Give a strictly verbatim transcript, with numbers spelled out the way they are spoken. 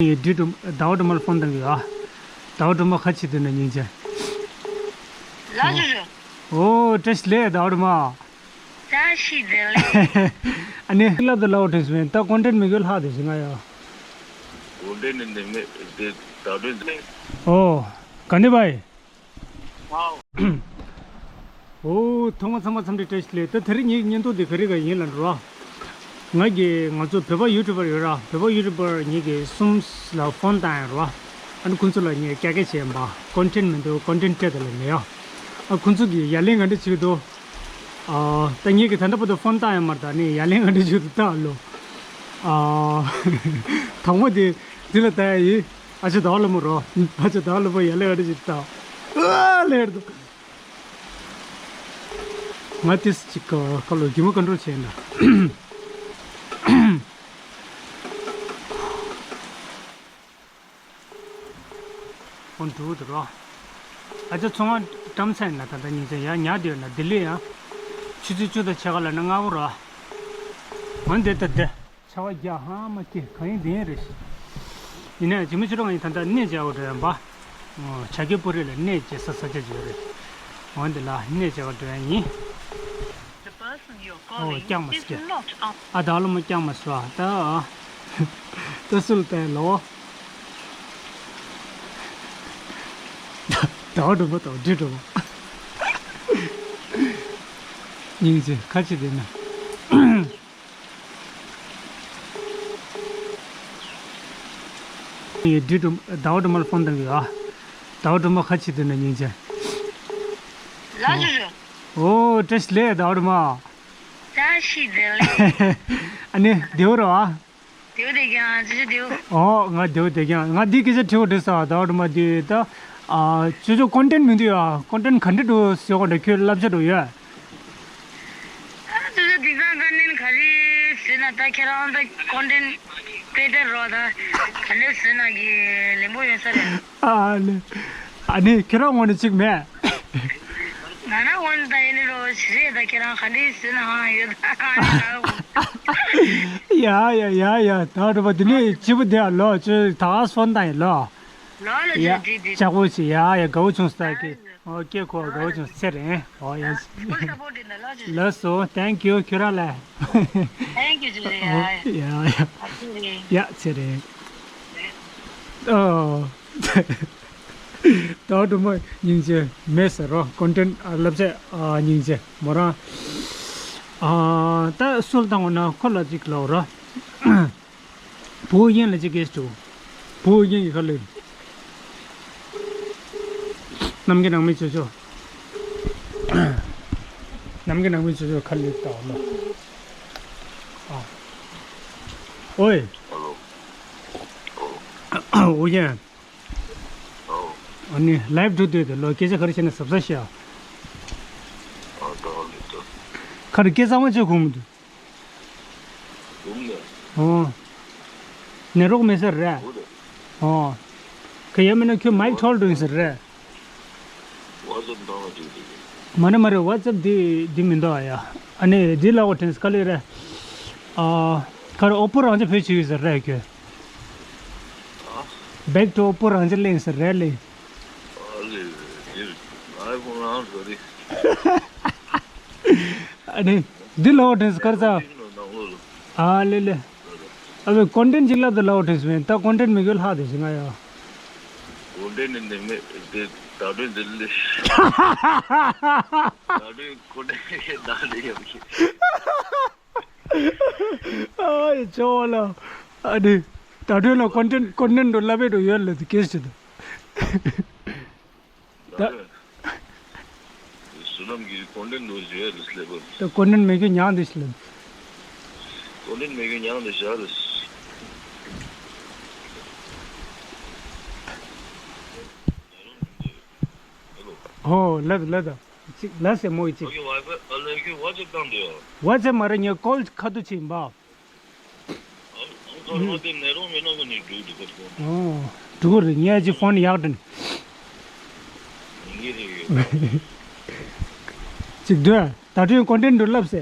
ངས་འདི་དུ་ཟླ་བ་དུ་མར་ཕོན་བཏང་གི་ཡོད། ཨ། ཟླ་བ་དུ་མ་ཁ་ཕྱེ་དུས་ན་སྙིང་རྗེ། ལགས་སོ་ཞུ། ཨོ་བཀྲ་ཤིས་བདེ་ལེགས་ཟླ་བ་དུ་མ། བཀྲ་ཤིས་བདེ་ལེགས། ཨ་ནི་བསླབ་ཏུ་ལའོ་དྲན་སོང་། ད་ཀོན་ཊེན་མི་དགོས་ལྷག་དེ་ཞིག་ང་ཡོད། ཀོན་ཊེན་ནི་འདི་མེད་དེ་ད་དོན་དེ། ཨོ། ག་འདི་བའི། ཨོ། ཐོག་མ་ཚང་མ་འཚམས་འདྲི་བཀྲ་ཤིས་བདེ་ལེགས། ད་དེ་རིང་ངའི་བརྙན་ཐུང་འདི་ག་རེ་ག་ཡིན་ལབ་འགྲོ་བ། ང་གི་ང་ཚོ་བོད་པ་ཡུ་ཊུབ་པར་ཡོད་ར། བོད་པ་ཡུ་ཊུབ་པར་ངེད་ཀྱི་གསུམ་ལ་ཕོན་བཏང་ཡོད་ར། ཨ་ནི་ཁོང་ཚོ་ལ་ངས་ཀྱག་ཀྱག་བྱས་ཡིན་པ། ཀོན་ཊེན་མི་འདུག་ཀོན་ཊེན་སྤྲད་དེ་ལ་མེད་ཡ། ཨ་ཁོང་ཚོ་གིས་ཡ་ལན་ག་འདྲ་བྱེད་ཀྱི་འདུག་ཨ། ད་ངེད་ཀྱིས་ད་ལྟ་བར་དུ་ཕོན་བཏང་ཡ་མ་རེད། ད་ནི་ཡ་ལན་ག་འདྲ་བྱེད་ཀྱི་འདུག་ལྟ་ཨ་ལོ། ཨ། དང་པོ་དེ་འདི་ལ་ལྟ་ཡ་ཡིན། ཨ་ཅེ་ཟླ་བ་ལྷ་མོ་རོ། ཨ་ཅེ་ཟླ་བ་ལྷ་མོ་ཡ་ལན་ག་འདྲ་བྱེད་ཀྱི་འདུག་ཨ་ལེར་འདུག་ང་ཏིས་ཅིག་ག་ལོ་རྒྱུ་མ་ཀོན་ཊོལ་བྱས་ན། ཧོན་འགྲུག་འདུག་རོ། ཨ་ཅག་ཚོང་བ་བཀྲམ་ཚར་ན་ད་ལྟ་ཉིན་ཚེ་ཡང་ཉག་དེ་ཡོད་ན་ལྡི་ལི་ཡང་། ཆུ་ཚོད་བཅུ་དང་ཕྱེད་ཀ་ལ་ན་སྔ་པོ་རོ། འོན་ཏེ་ད་ལྟ་ཆར་པ་རྒྱག་ཧ་མ་སྐྱེ་གང་ཡིན་དེ་ཡིན་རེད། ཡིན་ནའི་ཇི་མི་ཆུ་རོ་ང་ཡིན་ད་ལྟ་གནས་མཇལ་བ་འགྲོ་ཡང་པ། བྱ་རྒོད་པོ་རི་ལ་གནས་མཇལ་ས་ས་ཆ་ཅིག་ཡོད་རེད། འོན་ཏེ་ལ་གནས་མཇལ་བ་འགྲོ་ཡང་ཡིན། The person you're ཨོ་calling རྐྱང་མ་is སྐྱེ། Not on ཨ་ད་ལོ་མ་རྐྱང་མ་སོ་ཨ་ད། ཨ། ད་སུལ་ཏའི་ལོ། ད་འགྲོ་མ་ད་འདྲི་འགྲོ་མ། སྙིང་རྗེ་ཁ་ཆེ་དེ་ན། ཡེ་འདྲི་འགྲོ་ཟླ་བ་སྒྲོལ་མ་ལ་ཕོན་བཏང་གི་ཡོད། ཟླ་བ་སྒྲོལ་མ་ཁ་ཆེ་དེ་ན་སྙིང་རྗེ། ལགས་སོ་ཞུ། ཨོ་བཀྲ་ཤིས་བདེ་ལེགས་ཟླ་བ་སྒྲོལ་མ། བཀྲ་ཤིས་བདེ་ལེགས། ཨ་ནི་བདེ་བོ་རེད་བ། བདེ་བོ་བདེ་རྐྱང་ཅི་ཅི་བདེ་བོ། ཨོ་ང་བདེ་བོ་བདེ་རྐྱང་། ང་འདི་སྐད་ཆ་དྲི་བ་འདྲི་ས་ཟླ་བ་སྒྲོལ་མ་འདི་ད། ཨ་ཅོ་ཅོ་ཀོན་ཊེན་མི་འདུག་ཡ། ཀོན་ཊེན་ག་འདྲ་འདུག་ཟེར་བ་འདྲ་ཁྱོད་བསླབ་བྱ་འདྲ་ཡོད། ཨ་ཅོ་ཅོ་དེང་སང་ཀོན་ཊེན་ག་རེ་བཟོས་ན་ད་ཁྱེད་རང་ད་ཀོན་ཊེན་དཔེ་དེ་རོ་ད་ག་འདྲ་བཟོས་ན་གི་ལེན་པོ་ཡོད་ས་རེད། ཨ་ནི། ཨ་ནི་ཁྱེད་རང་ངོ་ནས་གཅིག་མེད། ང་རང་ངོ་ནས་ད་ཡིན་ནི་རོ་ཞི་རེད་ད་ཁྱེད་རང་ག་འདྲ་བཟོས་ན་ཧང་ཡོད་ད་ཨ་ནི་ད། ཡ་ཡ་ཡ་ཡ་ད་རུ་བ་དེ་ནས་སྐྱིད་པོ་དེ་ཨ་ལོ་ཅོ་ད་སོན་ད་ཡིན་ལོ། ལོ་ལོ་ཡ། ཅོ་དེ་དེ། ལྕགས་པོ་ཆེ་ཡ་ཡ་དགའ་བོ་བྱུང་ས་ཀི། ཨོ་ཀེ་ཁོ་དགའ་བོ་བྱུང་ཚེ་རིང་། ཨོ་ཡ། ལགས་སོ། Thank you། ཁྱོད་རང་ལ། Thank you ཟེར་ཡ། ཡ་ཡ། ཡ་ཚེ་རིང་། ཨོ། ད་སྒྲོལ་མ་སྙིང་རྗེ་མེད་ཟེར་རོ། ཀོན་ཊེན་ཨ་བསླབ་བྱ་ཨ་སྙིང་རྗེ་མོ་རང་། ཨ་ད་སུལ་བཏང་བ་ན་ཁོ་ལ་ཅིག་ལབ་རོ། བུ་ཡིན་ལ་ཅིག་གེ་ཞུ། བུ་ཡིན་གྱི་ཁ་ལེ། ནམ་གྱི་ནང་མི་ཆོ་ཆོ། ནམ་གྱི་ནང་མི་ཆོ་ཆོ་ཁ་ལེ་ལྟ་བ་ལ། ཨ། ཨོའི། ཨོ་ཡན། ཨ་ནི་ལའིབ་འགྲོ་དུས་དེ་ལོ་སྐད་ཆ་ག་རེ་བཤད་ན་གཟབ་གཟབ་བཤད་ཨ། ཁ་རེ་སྐད་གཙང་མ་བྱེད་དགོས་མི་འདུག་ཨོ། ནད་རོགས་མེད་ས་རེད། ཨོ། ཁ་ཡ་མིན་ན་ཁྱོད་མའིག་འཕྲོག་འགྲོ་ཡིན་ས་རེད། མ་རེད་མ་རེད་ཝ་ཙབ་འདི་འདི་མི་འདུག་ཨ་ཡ། ཨ་ནི་འདི་ལ་འོ་དྲན་སྐལ་ལེ་རེད། ཨ། ཁ་རེ་ཨོ་པོ་རང་ཅག་བོད་ཆུ་ཡོད་ས་རེད་ཁྱོད། Back to ཨོ་པོ་རང་ཅག་ལེན་ས་རེད་ལེ། ཨ་ནི། འདི་ལོག་དྲན་སྐར་ཚ། ཨ་ལེ་ལེ། ཨ་བའི་ཀོན་ཊེན་ཅིག་ལབ་ཏུ་ལོག་དྲན་སོང་། ད་ཀོན་ཊེན་མི་དགོས་ལྷག་དེ་ཞིག་ང་ཡ། ཀོན་ཊེན་ནི་ནི་མེད་དེ་ད་དུང་འདི་ལེ། ད་དུང་ཀོན་ཊེན་ད་ལེ་ཡོད་ཤི། ཨ་ཡི་ཅོ་ལ། ཨ་ནི། ད་དུང་ལ་ཀོན་ཊེན་ཀོན་ཊེན་འགྲོ་ལབ་པའི་འགྲོ་ཡོད་ལ་དེ་སྐད་ཞིག་ད། ད། བསོད་ནམས་ཀྱི་ཀོན་ཊེན་འདུག་བརྗོད་ཡ་རེད་ལེ་པར། ད་ཀོན་ཊེན་མེད་རྒྱུ་ཉག་འདི་ཞིག་ལ། ཀོན་ཊེན་མེད་རྒྱུ་ཉག་འདི་བཞག་རེད། ཧོ་ལབ་ལབ་ད། ཅིག་ལབ་སེ་མོ་ཡི་ཅིག་ཨོ་ཁེ་ཝའི་ཕའི་ཨ་ལེ་ཁྱོད་ཝ་ཅེབ་བཏང་འདུག་ཝ་ཅེབ་མ་རེད་ངས་ཀོལ་ཁ་ཐུག་ཅིག་ཡིན་པ། ཨོ། འགྲོ་གི་རེད་ངས་ཅི་ཕོན་ཡག་དྲན། ཅིག་སྡོད་ད་དུང་ཀོན་ཊེན་འདུག་ལབ་སེ།